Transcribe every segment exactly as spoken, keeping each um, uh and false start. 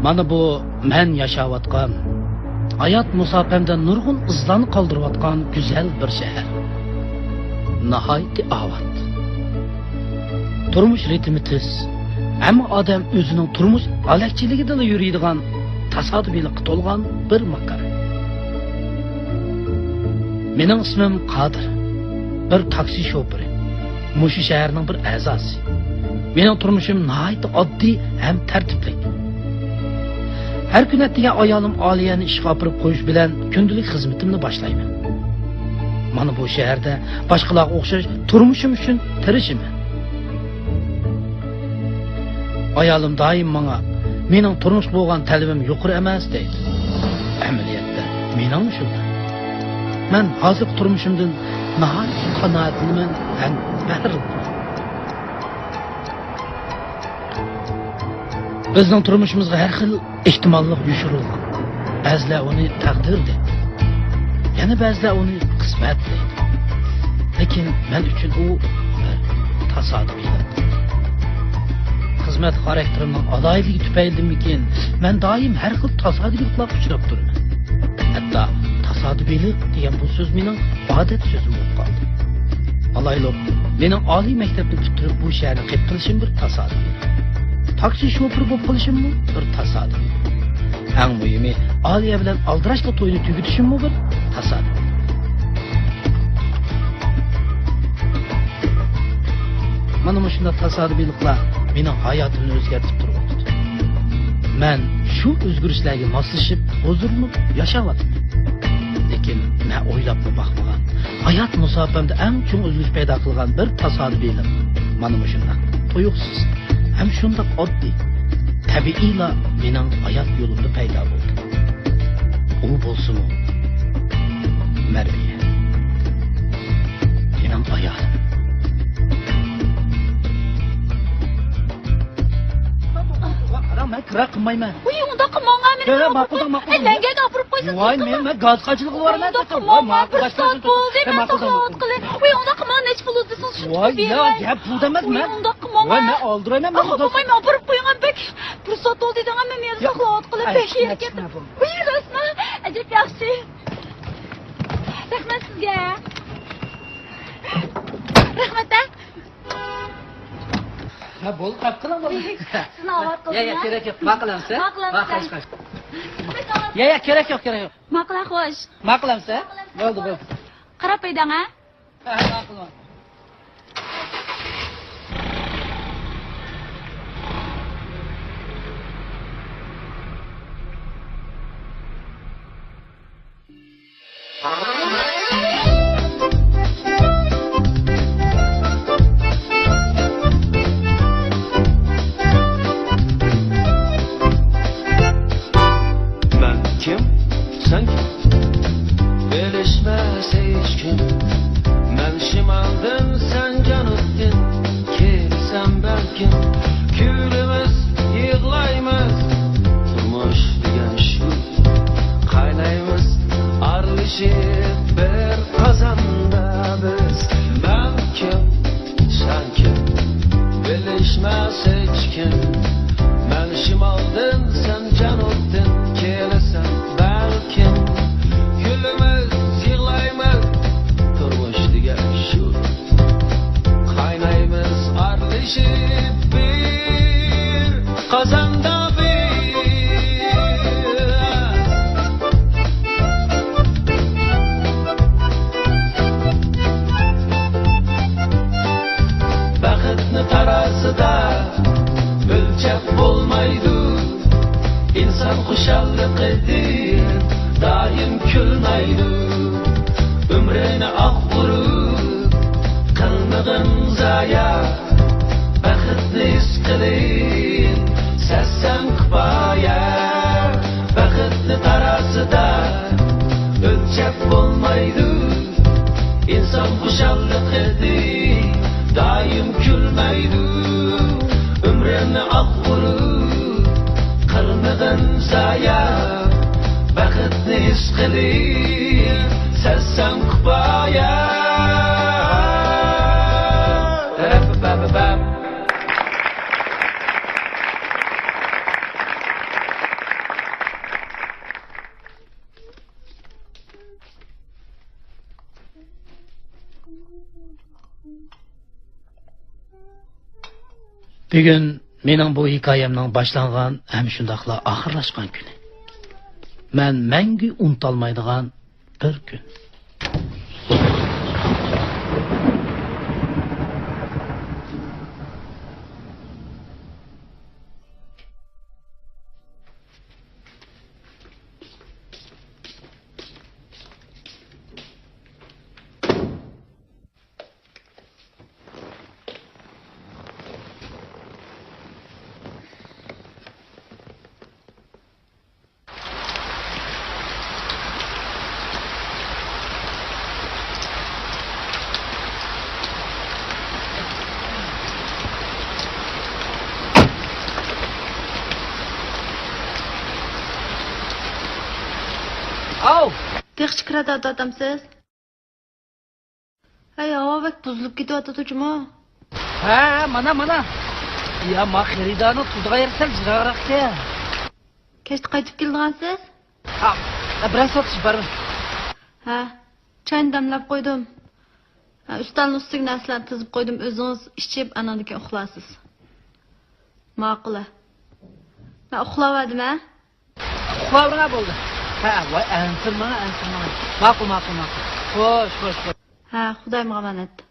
مانا بۇ مەن ياشاۋاتقان، ھايات مۇساپەمدە نۇرغۇن ئىزلارنى قالدۇرۇۋاتقان گۈزەل بىر شەھەر. ناھايىتى ئاۋات. تۇرمۇش رىتىمى تېز. ھەممە ئادەم ئۆزىنىڭ تۇرمۇش ھالەكچىلىكىدىلا يۈرىدىغان، تاسادىپىيلىققا تولغان بىر ماكان. مېنىڭ ئىسمىم قادىر. بىر تاكسى شوپۇرى. مۇشۇ شەھەرنىڭ بىر ئەزاسى. مېنىڭ تۇرمۇشۇم ناھايىتى ئاددىي ھەم تەرتىپلىك. ھەر كۈنى ئەتىگەن ئايالىم ئالىيەنى ئىشقا ئاپىرىپ قويۇش بىلەن كۈندىلىك خىزمىتىمنى باشلايمەن. مانا بۇ شەھەردە باشقىلارغا ئوخشاش تۇرمۇشۇم ئۈچۈن تىرىشىمەن. ئايالىم دائىم ماڭا، «مېنىڭ تۇرمۇشقا بولغان تەلىپىم يۇقىرى ئەمەس» دەيدۇ. ئەمەلىيەتتە مېنىڭمۇ شۇنداق. مەن ھازىرقى تۇرمۇشۇمدىن ناھايىتى قانائەتلىنىمەن ھەم مەھرۇم. بىزنىڭ تۇرمۇشىمىزغا ھەر خىل ئېھتىماللىق يوشۇرۇلغان. بەزىلەر ئۇنى تەقدىر دەيدۇ. يەنە بەزىلەر ئۇنى قىسمەت دەيدۇ. لېكىن مەن ئۈچۈن ئۇ بىر تاسادىپىيلىق. خىزمەت خاراكتېرىمنىڭ ئالاھىدىلىكى تۈپەيلىدىنمىكىن، مەن دائىم ھەر خىل تاسادىپىيلىقلارغا ئۇچراپ تۇرىمەن. ھەتتا تاسادىپىيلىق دېگەن بۇ سۆز مېنىڭ ئادەت سۆزۈم بولۇپ قالدى. ئالايلۇق، مېنىڭ ئالىي مەكتەپنى پۈتتۈرۈپ بۇ شەھەرنى قېپىپ قېلىشىم بىر تاسادىپىي. تاكسى شوپۇرى بولۇپ قېلىشىممۇ بىر تاسادىپىي. ئەڭ مۇھىمى، ئالىيە بىلەن ئالدىراشلا توينى تۈگىتىشىممۇ بىر تاسادىپىي. مانا مۇشۇنداق تاسادىپىيلىقلار مېنىڭ ھاياتىمنى ئۆزگەرتىپ تۇرۇۋاتىدۇ. مەن شۇ ئۆزگىرىشلەرگە ماسلىشىپ، ھۇزۇرلىنىپ ياشاۋاتىمەن. لېكىن مەن ئويلاپمۇ باقمىغان، ھايات مۇساپەمدە ئەڭ چوڭ ئۆزگىرىش پەيدا قىلغان بىر تاسادىپىيلىق مانا مۇشۇنداق تۇيۇقسىز ھەم شۇنداق ئاددىي، تەبىئىيلا مېنىڭ ھايات يولۇمدا پەيدا بولدى. ئۇ بولسىمۇ مەرۋىيە، مېنىڭ ئايالىم. قاراڭ، مەن كىرا قىلمايمەن. ۋۇي، ئۇنداق قىلماڭ، مېنى يا، يا، ماقۇل، ماقۇل. ئەي، لەڭگەرگە ئاپىرىپ قويسا، ۋاي، مەن، مەن گاز قاچىلىقى بارمەن. ئۇنداق قىلماڭ، بىر سائەت بولدى، مەن ساقلاۋاتقىلى. ۋۇي، ئۇنداق قىلماڭ، نەچچە پۇل ئىزدىسىڭىز شۇنچە پۇل بېرىمەن. ۋاي، يا، پۇل دەمەس، ۋۇي، مەن، ئۇنداق قىلماڭ. ۋاي، مەن ئالدىرايمەن، مەن ئۇنداق قىلمايمەن، ئاپىرىپ قويۇڭ، بەك. بىر سائەت بولدى دەڭ، مەن مېنى ساقلاۋاتقىلى، بەك يېرى كەتتىم. ۋۇي، راستمۇ؟ ئەجەب ياخشى. رەھمەت سىزگە. رەھمەت، ھە؟ ھە، بولدى، قاپ قىلىڭ، بولدى. سىزنى ئاۋات قىلدىم. يا، يا، كېرەك يوق، ماقۇل ئەمسە. ماقۇل ئەمسە. ماقۇل، خوش، خوش. يا، يا، كېرەك يوق، كېرەك يوق. ماقۇل، خوش. ماقۇل ئەمسە. بولدى، بولدى. قاراپ بېرىڭ، ھە؟ ھە، ھە، ماقۇل، ماقۇل. مەن كىم؟ سەن كىم؟ بىلىشمەس ھېچكىم. مەن شىمالدىن، سەن جەنۇبتىن. كېلىسەم بەلكىم، كۈلىمىز، يىغلايمىز. تۇرمۇش دېگەن شۇ. قاينايمىز ئارىلىشىپ بىر قازاندا بىز. مەن كىم، سەن كىم، بىلىشمەس ھېچكىم. مەن شىمالدىن، سەن جەنۇبتىن، كېلىسەن بەلكىم. كۈلىمىز، يىغلايمىز، تۇرمۇش دېگەن شۇ. قاينايمىز ئارىلىشىپ بىر قازاندا بىز. بەختنى تارازىدا ئۆلچەپ بولمايدۇ. ئىنسان خۇشاللىقىدىن دائىم كۈلمەيدۇ. ئۆمرۈڭنى ئاق ئۇرۇپ قىلمىغىن زايا. بەختنى ھېس قىلىڭ، سەزسەڭ كۇپايە. بەختنى تارازىدا ئۆلچەپ بولمايدۇ. ئىنسان خۇشاللىقىدىن دائىم كۈلمەيدۇ. ئۆمرۈڭنى ئاق ئۇرۇپ قىلمىغىن زايا. بەختنى ھېس قىلىڭ، سەزسەڭ كۇپايە. بۈگۈن مېنىڭ بۇ ھېكايەمنىڭ باشلانغان ھەم شۇنداقلا ئاخىرلاشقان كۈنى. مەن مەڭگۈ ئۇنتۇلمايدىغان بىر كۈن. ئاۋۇ! تېخىچە كىرەتتى ئاتامسىز؟ ھەي، ھاۋا بەك بۇزۇلۇپ كېتىۋاتىدۇ جۇمۇ. ھە، مانا، مانا. يا، ما خېرىدارنىڭ تۇرىدىغان يېرى سەل يىراقراقكەن. كەچتە قايتىپ كېلىدىغانسىز؟ ھا، بىرەر سائەت ئىش بارمەن. ھە، چاينى دەملەپ قويدۇم. ھە، ئۈستەلنىڭ ئۈستىگە نەرسىلەرنى تىزىپ قويدۇم، ئۆزىڭىز ئىچىپ، ئاناندىن كېيىن ئۇخلارسىز. ماقۇل، ھە. مەن ئۇخلاۋەردىم، ھە؟ ئۇخلاۋېرىڭە بولدى. ھە، ۋاي، ئەنسىرىمەڭ، ئەنسىرىمەڭ. ماقۇل، ماقۇل، ماقۇل. خوش، خوش، خوش. ھە، خۇدايىمغا ئامانەت.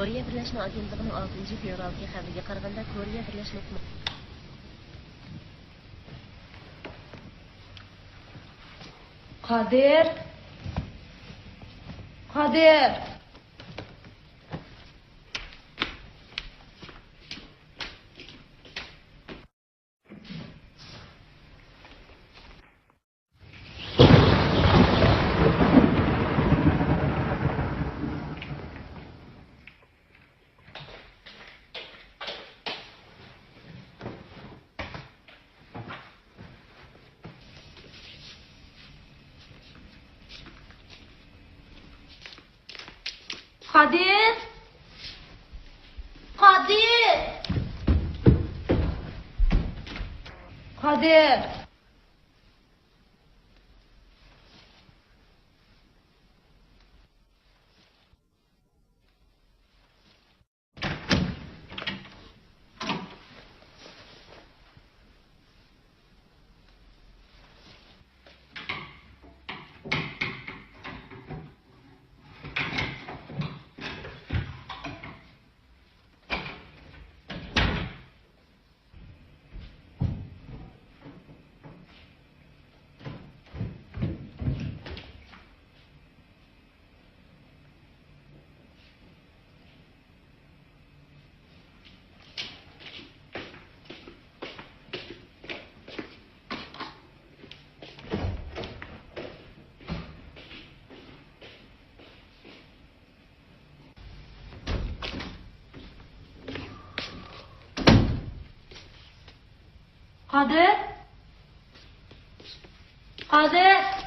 كورېيە بىرلەشمە ئاگېنتلىقىنىڭ ئالتىنچى فېۋرالدىكى خەۋىرىگە قارىغاندا، كورېيە بىرلەشمە ھۆكۈمىتى قادىر! قادىر! قادىر! قادىر! قادىر! قادىر! قادىر!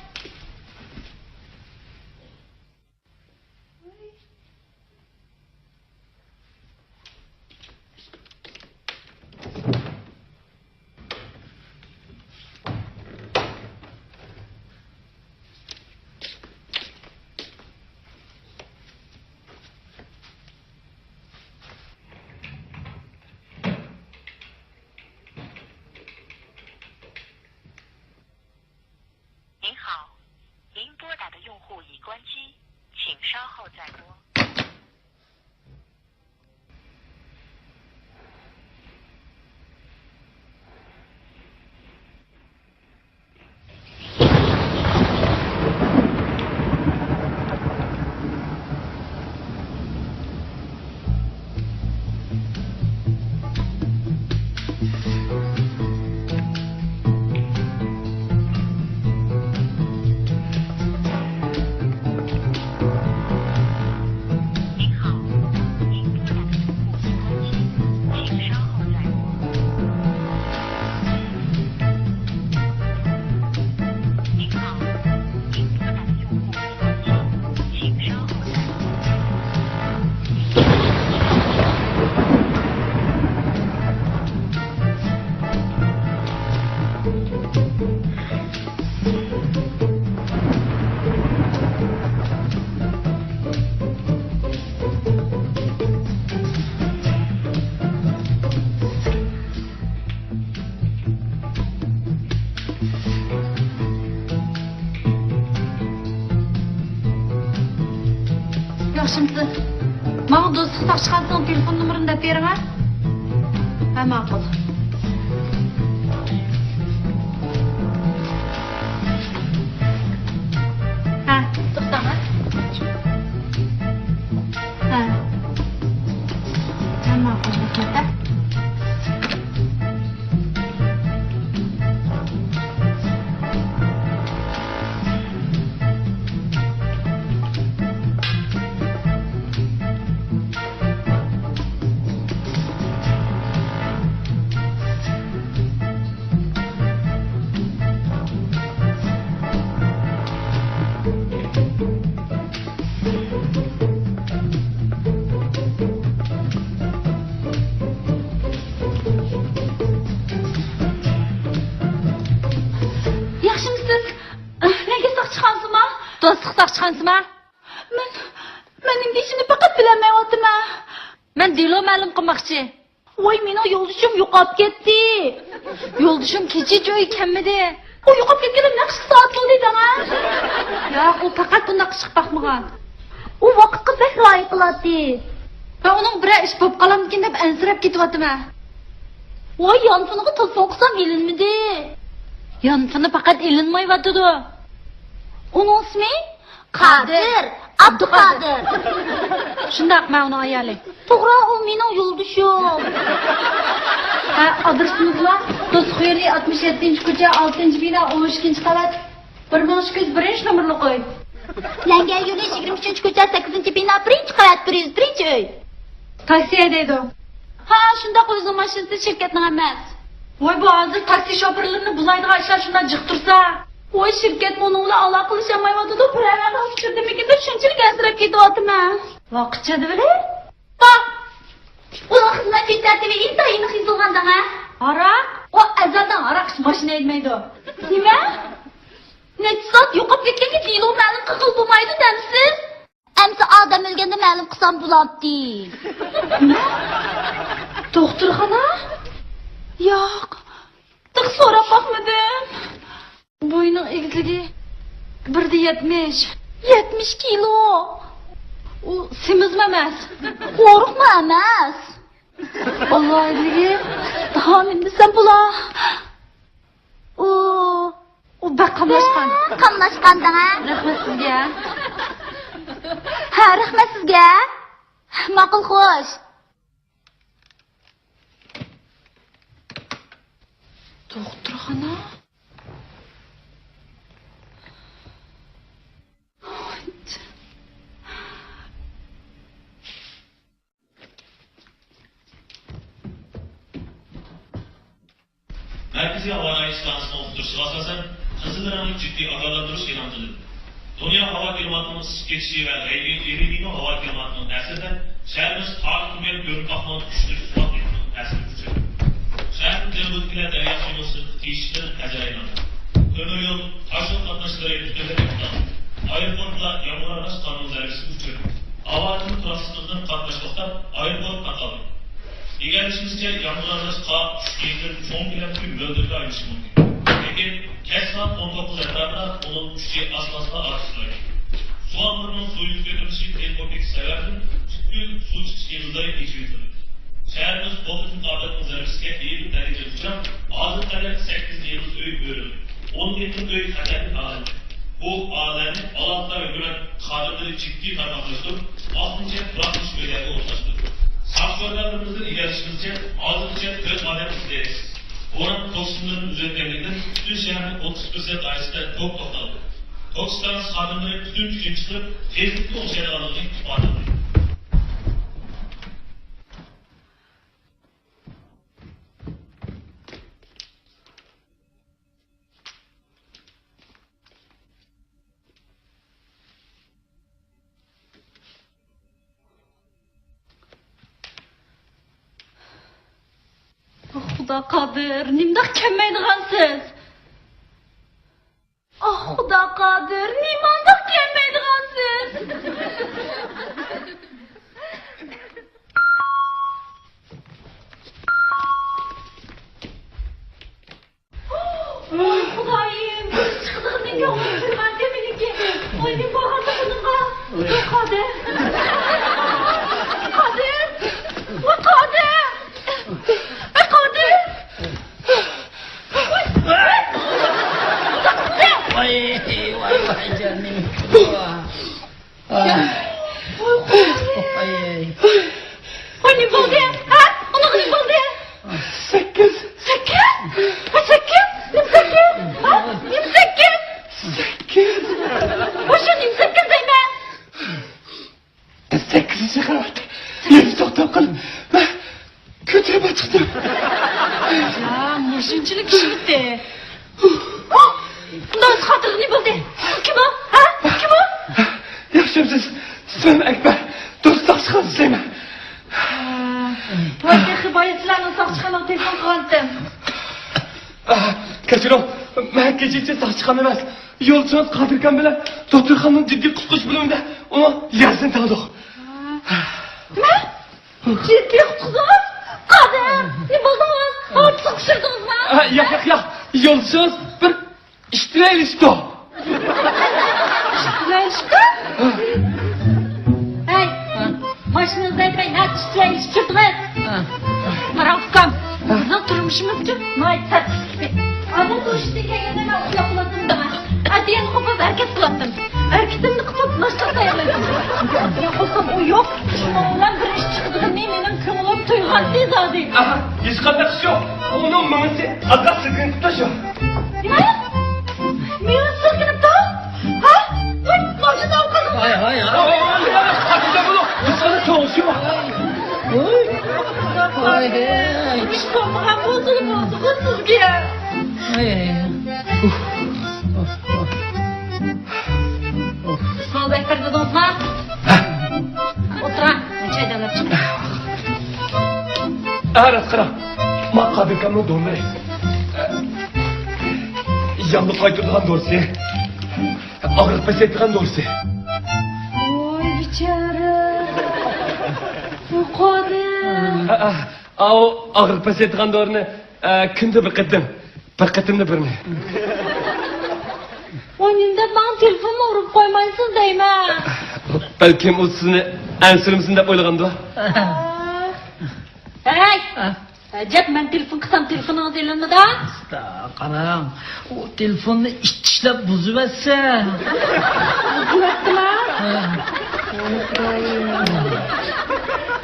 ياخشىمسىز؟ ماڭا دوستلۇق ساقچىخانىسىنىڭ تېلېفون نومۇرىنى دەپ بېرىڭە. ھە، ماقۇل. ھە، توختاڭ، ھە. ھە. ھە، ماقۇل، رەھمەت، ھە. ياخشىمۇسىز؟ نەگە ساقچىخانىسىما؟ دوستلۇق ساقچىخانىسىما؟ مەن، مەن ئەندىشىنى پەقەت بىلەلمەيۋاتىمەن. مەن دېلو مەلۇم قىلماقچى. ۋاي، مېنىڭ يولدىشىم يوقاپ كەتتى. يولدىشىم كېچىچە ئۆيگە كەلمىدى. ئۇ يوقاپ كەتكىلى نەق ئىككى سائەت بولدى دەڭە. ياق، ئۇ پەقەت بۇنداق ئىشقا باقمىغان. ئۇ ۋاقىتقا بەك رىئايە قىلاتتى. مەن ئۇنىڭ بىرەر ئىش بولۇپ قالامدىكىن دەپ ئەنسىرەپ كېتىۋاتىمەن. ۋاي، يانفونىغا تېلېفون قىلسام ئېلىنمىدى. يانفونى پەقەت ئېلىنمايۋاتىدۇ. ئۇنىڭ ئىسمى؟ قادىر، ئابدۇقادىر. شۇنداق، مەن ئۇنىڭ ئايالى. توغرا، ئۇ مېنىڭ يولدىشىم. ھە، ئادرېسىمىز بار. دوستلۇق يولى، ئاتمىش يەتتىنچى كوچا، ئالتىنچى بىنا، ئون ئىككىنچى قەۋەت، بىر مىڭ ئىككى يۈز بىرىنچى نومۇرلۇق ئۆي. لەڭگەر يولى، يىگىرمە ئۈچىنچى كوچا، سەككىزىنچى بىنا، بىرىنچى قەۋەت، بىر يۈز بىرىنچى ئۆي. تاكسى ھەيدەيدۇ. ھە، شۇنداق، ئۆزىنىڭ ماشىنىسى، شىركەتنىڭ ئەمەس. ۋاي، بۇ ھازىر تاكسى شوپۇرلىرىنى بۇلايدىغان ئىشلار شۇنداق جىق تۇرسا. ۋاي، شىركەتمۇ ئۇنىڭ بىلەن ئالاقىلىشالمايۋاتىدۇ، بىرەر ۋەقە ئۇچرىدىمىكىن دەپ شۇنچىلىك ئەنسىرەپ كېتىۋاتىمەن. ۋاقىت چىدىۋېلى. باق، ئۇنىڭ خىزمەت كۈن تەرتىپى ئىنتايىن يېنىق يېزىلغان دەڭە. ھاراق؟ ئۇ ئەزەلدىن ھاراق ئىچىپ ماشىنا ھەيدىمەيدۇ. نېمە؟ نەچچە سائەت يوقاپ كەتكەنگە دېلو مەلۇم قىلغىلى بولمايدۇ دەمسىز؟ ئەمسە ئادەم ئۆلگەندە مەلۇم قىلسام بولاتتى. دوختۇرخانا؟ ياق، تېخى سوراپ باقمىدىم. بويىنىڭ ئېگىزلىكى بىر دە يەتمىش. يەتمىش كىلو. ئۇ سېمىزمۇ ئەمەس. قورۇقمۇ ئەمەس. ئاللا ئېگىزلىكى. تامىن دېسەم بولا. ئۇ، ئۇ بەك قاملاشقان. بەك قاملاشقان دەڭە. رەھمەت سىزگە. ھە، رەھمەت سىزگە. ماقۇل، خوش. دوختۇرخانا. مەركىزىي ھاۋا رايى ئىستانسىسىنىڭ ئۇقتۇرۇشىغا ئاساسەن، قىزىل رەڭلىك جىددىي ئاگاھلاندۇرۇش ئېلان قىلىندى. دۇنيا ھاۋا كىلىماتىنىڭ ئىسسىپ كېتىشى ۋە غەيرىي، غەيرىي دىنىي ھاۋا كىلىماتىنىڭ تەسىرىدە شەھىرىمىز تارىخقا كىرگەن كۆرمىگەن ئاپتونوم كۈچلۈك سوغۇق ئېقىمنىڭ تەسىرىگە ئۇچرىدى. شەھەرنىڭ جەنۇبىدىكىلەر دەريا قىيغۇسىدىن تېشىشىدىن ھەزەر ئايلاندى. تۆمۈر يول، تاش يول قاتناشلىرى پۈتۈنلەي توختىدى. ئايروپورتلار يامغۇرئارىلاش قارنىڭ زەربىسىگە ئۇچرىدى. ھاۋادىن تۇراقسىزلىقتىن قاتناش توختاپ، ئايروپورت تاقالدى. ئىگىلىشىمىزچە، يامغۇر ئارىلاش قار چۈشكەن يېرىدىن چوڭ كۆلەمدىكى مۆلدۈرگە ئايلىنىشى مۇمكىن. لېكىن كەچ سائەت ئون توققۇز ئەتراپىدا ئۇنىڭ كۈچى ئاز-ماز ئارتۇقلايدۇ. سۇ ئامبىرىنىڭ سۇ يۈز كۆتۈرۈلۈشى تېل كوپىكى سەۋەبىدىن پۈتكۈل سۇ چىقىش ئېغىزلىرى ئېچىۋېتىلدى. شەھىرىمىز بۇ قېتىمقى ئاپەتنىڭ زەربىسىگە ھېلىقى دەرىجىدە ئۇچراپ، ھازىرغا قەدەر سەككىز ئېغىز ئۆي ئۆرۈلدى. ئون يەتتە ئۆي خەتەرلىك ھالەتتە. بۇ ئاھالىلەرنى ئالاقىدار ھۆكۈمەت خادىملىرى جىددىي تارقاتلاشتۇرۇپ، ۋاقتىنچە تۇراقلىنىش ئۆيلەرگە ئورۇنلاشتۇردى. ساقچى ئورگانلىرىمىزدىن ئىگىلىشىمىزچە، ھازىرغىچە تۆت ئادەم ئىزدەنگۈسىز. بوران توسۇنلىرىنى ئۈزۈۋەتكەنلىكتىن، پۈتۈن شەھەرنىڭ ئوتتۇز پىرسەنت دائىرىسىدە توك توختالدى. توك ئىستانسىسى خادىملىرى پۈتۈن كۈچىنى چىقىرىپ، تېزلىكتە ئوڭشايدىغانلىقىنى ئىپادىلىدى. ئاھ، خۇدا قادىر، نېمانداق كەلمەيدىغانسىز؟ ئاھ، خۇدا قادىر، نېمانداق كەلمەيدىغانسىز؟ ۋاي خۇدايىم، بىر چىقىدىغىنى كۆڭلۈم تۇرمايتتى مېنىڭكى. ۋاي نېمە بولغاندۇ بۇنىڭغا؟ خۇدا قادىر. ۋاي، نېمە بولدى؟ ھە؟ ئۇنىڭغا نېمە بولدى؟ سەككىز. سەككىز؟ ۋاي، سەككىز؟ نېمە سەككىز؟ ھە؟ نېمە سەككىز؟ سەككىز. ۋاي، شۇ نېمە سەككىز دەيمەن؟ سەككىزىنچى قەۋەتتە يەنە توختاپ قېلىپ، مەن كۆتۈرۈپ چىقتىم. يا، مۇشۇنچىلىك ئىشمىتى؟ ئۇنداق خاتىرىغا نېمە بولدى؟ كىم ئۇ؟ ھە؟ كىم ئۇ؟ ياخشىمسىز؟ ئىسمىم ئەكبەر. دوستلۇق ساقچىخانىسى ئىزدەيمەن. ۋاي، تېخى بايا سىلەرنىڭ ساقچىخانىغا تېلېفون قىلغانتىم. ئاھ، كەچۈرۈڭ، مەن كېچىچە ساقچىخانا ئەمەس، يولدىشىڭىز قادىركان بىلەن دوختۇرخانىنىڭ جىددىي قۇتقۇزۇش بۆلۈمىدە ئۇنىڭ يارىسىنى تەڭلىدۇق. نېمە؟ جىددىي قۇتقۇزدىڭىز؟ قادىر، نېمە بولدىڭىز؟ ئاغرىپ سىقىشتۇردىڭىزمۇ؟ ئا، ياق، ياق، ياق، يولدىشىڭىز بىر ئىش تۈۋەللىشىپتۇ. ئىش تۈۋەللىشىپتۇ؟ ھەي، ماشىنىڭىزنى ھەيدىمەي نەچچە ئىش تۈۋەللىشىپ چۈشۈردىڭىز؟ قاراڭ ئۇكام، بىزنىڭ تۇرمۇشىمىزچۇ ناھايىتى تەس. ئادەم تۇرۇشتىن كەلگەندە مەن ئۇخلاپ قالاتتىم دەڭە. ئەتىگەن قوپۇپ ھەرىكەت قىلاتتىم. ھەرىكىتىمنى قىلىپ ناشتا تەييارلايتتىم. يا قويسام ئۇ يوق. شۇنىڭ بىلەن بىر ئىش چىقىدىغىنىنى مېنىڭ كۆڭلۈم تۇيغانتى زادى. ئاھا، ھېچقانداق ئىش يوق. ئۇنىڭ مېڭىسى ئازراق سىلكىنىپتۇ شۇ. نېمە؟ مېڭىسى سىلكىنىپتۇ؟ ھە؟ ۋاي، ماشىنا ئوقۇدۇم. ھاي، ھاي، ھاي. ھېچقانداق توغرىسى يوق. ھاي، ھاي. ئىش بولمىغان بولسىلا بولدىغۇ سىزگە. ھاي، ھاي. سودا بەك بەردىڭىزما؟ ئولتۇرۇڭ، مەن چاي دەملەپ چىقىمەن. ئە، راست قاراڭ. ما قادىركامنىڭ دورىلىرى. ياللۇغ قايتۇرىدىغان دورىسى. ئاغرىق پەسەيتىدىغان دورىسى. ۋاي، بىچارە. بۇ قادىر. ئا، ئا، ئاۋۇ ئاغرىق پەسەيتىدىغان دورىنى، ئە، كۈندە بىر قېتىم. بىر قېتىمدا بىرنى. ۋاي، نېمە دەپ ماڭا تېلېفونمۇ ئۇرۇپ قويمايسىز دەيمەن. بەلكىم ئۇ سىزنى ئەنسىرىمىسۇن دەپ ئويلىغاندۇ. ھەي! ئەجەب، مەن تېلېفون قىلسام تېلېفونىڭىز ئېلىنمىدۇ. ئاستا، قاراڭ، ئۇ تېلېفوننى ئىت چىشلەپ بۇزۇۋەتسە. بۇزۇۋەتتىما؟ ھە.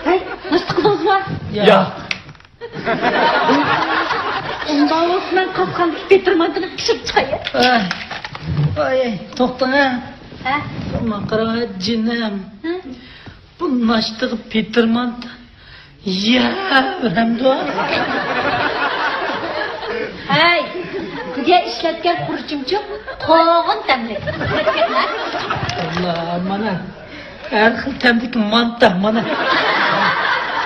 ھەي، ناشتا قىلدىڭىزمۇ؟ ياق. ئۇنداق بولسا مەن قاسخانىدىكى پېتىر مانتىنى پىشۇرۇپ چىقاي. ئاھ، ۋاي، توختاڭ ھە. ھە؟ ماڭا قاراڭ جېنىم. ھە؟ بۇ ناشتىغا پېتىر مانتا يەۋەرەمدۇ؟ ھەي، بۈگۈن ئىشلەتكەن خۇرۇچۇمچۇ قوغۇن تەملىك. ئاللا، مانا. ھەر خىل تەمدىكى مانتا مانا.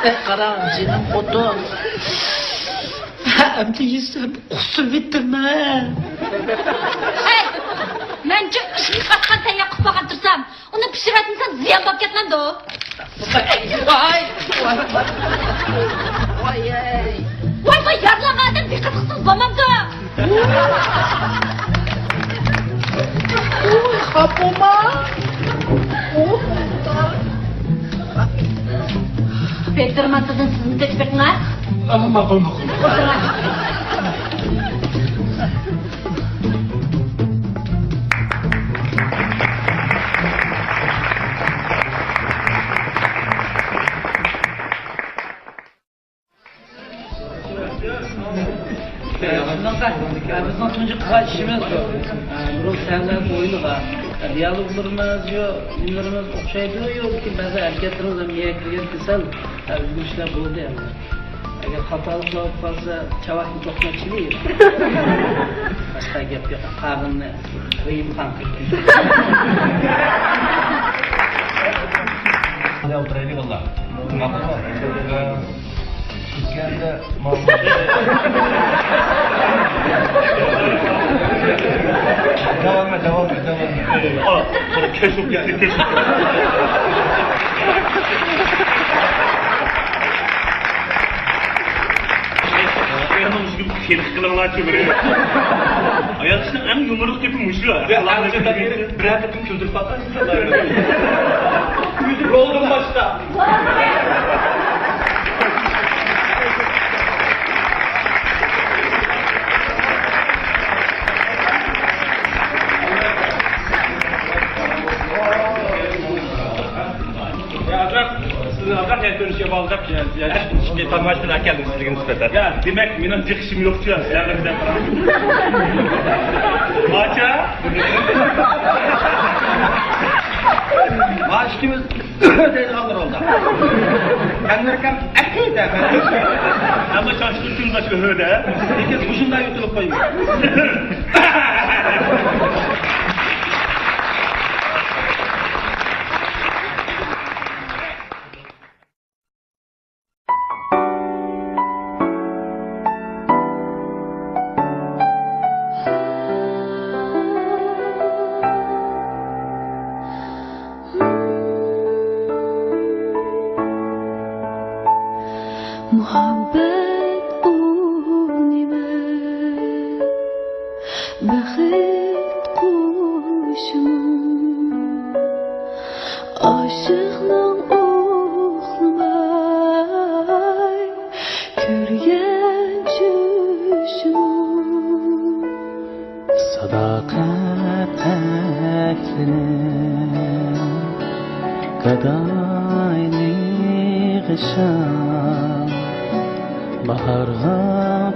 ئەي، قاراڭ، جېنىم خوتۇن. ئەمدى يېسەم قۇسۇۋېتىمەن. ھەي، مەنچۇ ئىشنى قاتقان تەييار قىلىپ بولغان تۇرسام، ئۇنى پىشۇرۇۋەتمىسەم زىيان بولۇپ كەتمەمدۇ؟ ۋاي، ۋاي، ۋاي، ۋاي. ۋاي، ۋاي، يارىلانغان ئادەم دىققەت قىلسىڭىز بولمامدۇ؟ خاپىما. پېتىر مانتىدىن سىزمۇ تېتىپ بېقىڭا. ئاما، ماقۇل، ماقۇل. شۇنداقتا، بىزنىڭ تۇنجى قىلغان ئىشىمىز شۇ. بۇرۇن سەھنە ئويۇنىغا دىيالوگلىرىمىز، يو، نېمىلىرىمىز ئوخشايدۇ، يو، لېكىن بەزى ھەرىكەتلىرىمىز ھەم مېڭىگە كىرگەن كېسەل، ئۆزگىرىشلەر بولدى ئەمدى. ئەگەر خاتالىق بولۇپ قالسا، چاۋاكنى توقۇماچلىق. باشقا گەپ يوق. قاغىننى غېيىب قان قىلدى. ئولتۇرايلى، باللا. ماقۇلمۇ؟ كەلدى. داۋام ئەت، داۋام ئەت، داۋام ئەت. ئا، كەچۈرۈڭ، كەچۈرۈڭ. ئېرىڭىزگە خېلى قىلىڭلارچۇ بىر. ئايال كىشىنىڭ ئەڭ يۇمۇرلۇق گېپى مۇشۇ. بىر ھەقىقەتنى كۈلدۈرۈپ باققان. رولدىن باشقا. ئاكا، سەن كۆرۈشكە باغلاپ، يا، يا، ئىككى تاماشىبىن ئەكەلدىم سىزگە نىسبەتەن. يا، دېمەك، مېنىڭ جىقىشىم يوق شۇ، سىلەرگە دەپ قاراڭ. ئاچا. ما ئىككىمىز دەيدىغانلار ئالدا. كەملىرىكەم ئەقىدە. ئەمما چاچلىق كۈن باشقا ھۆدە. لېكىن مۇشۇنداق يۇتۇلۇپ قويمىدى. مۇھەببەت ئۇ نېمە؟ بەخت قۇشىمۇ؟ ئاشىقنىڭ ئۇخلىماي كۆرگەن چۈشىمۇ؟ ساداقەت ئەسلىنىڭ گادايلىق شام، باھارغا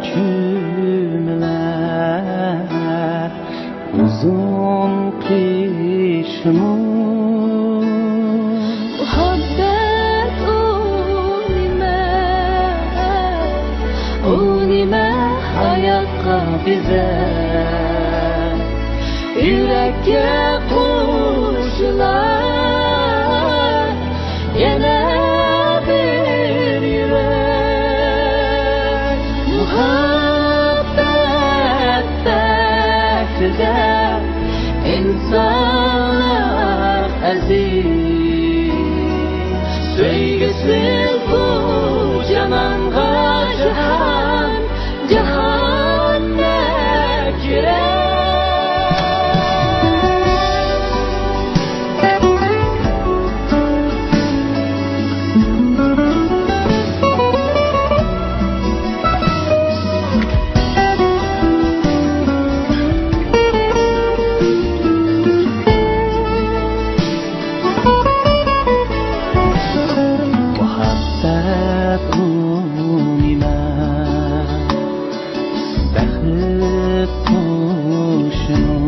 چۆمۈلەر ئۇزۇن قېشىمۇ. مۇھەببەت ئۇ نېمە؟ ئۇ نېمە ھاياتقا بېزەر، يۈرەككە قوشۇلار يەنە بىر يۈرەك؟ مۇھەببەت بەختىدە ئىنسانلار ئەزىز، سۆيگۈسىز بۇ جانانغا جاھان، جاھان نەكرە. مۇھەببەت ئۇ نېمە؟ بەخت قۇشىمۇ؟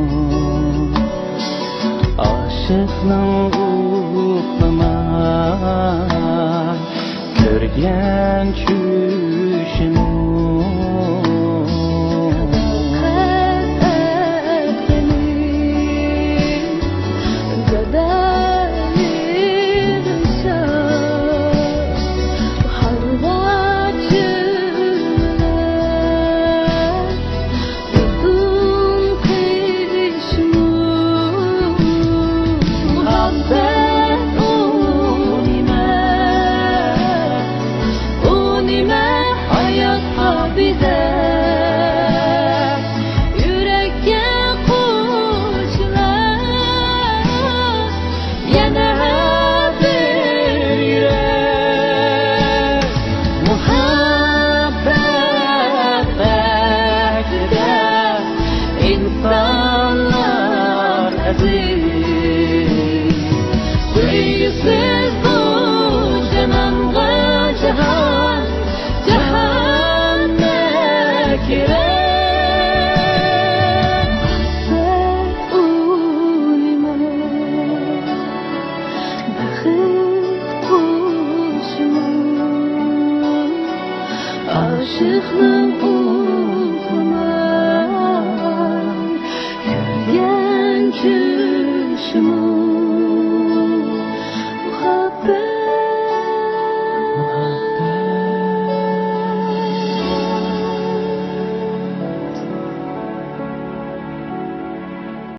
ئاشىقنىڭ ئۇخلىماي كۆرگەن چۈشىمۇ؟ مۇھەببەت ئۇ نېمە؟ ئۇ نېمە ھاياتقا بېزەر، يۈرەككە قوشۇلار يەنە بىر يۈرەك؟ مۇھەببەت بەختىدە ئىنسانلار ئەزىز، سۆيگۈسىز بۇ جانانغا جاھان، جاھان نەكرە. ئۇ نېمە؟ بەخت قۇشىمۇ؟ ئاشىقنىڭ ئۇخلىماي كۆرگەن چۈشىمۇ؟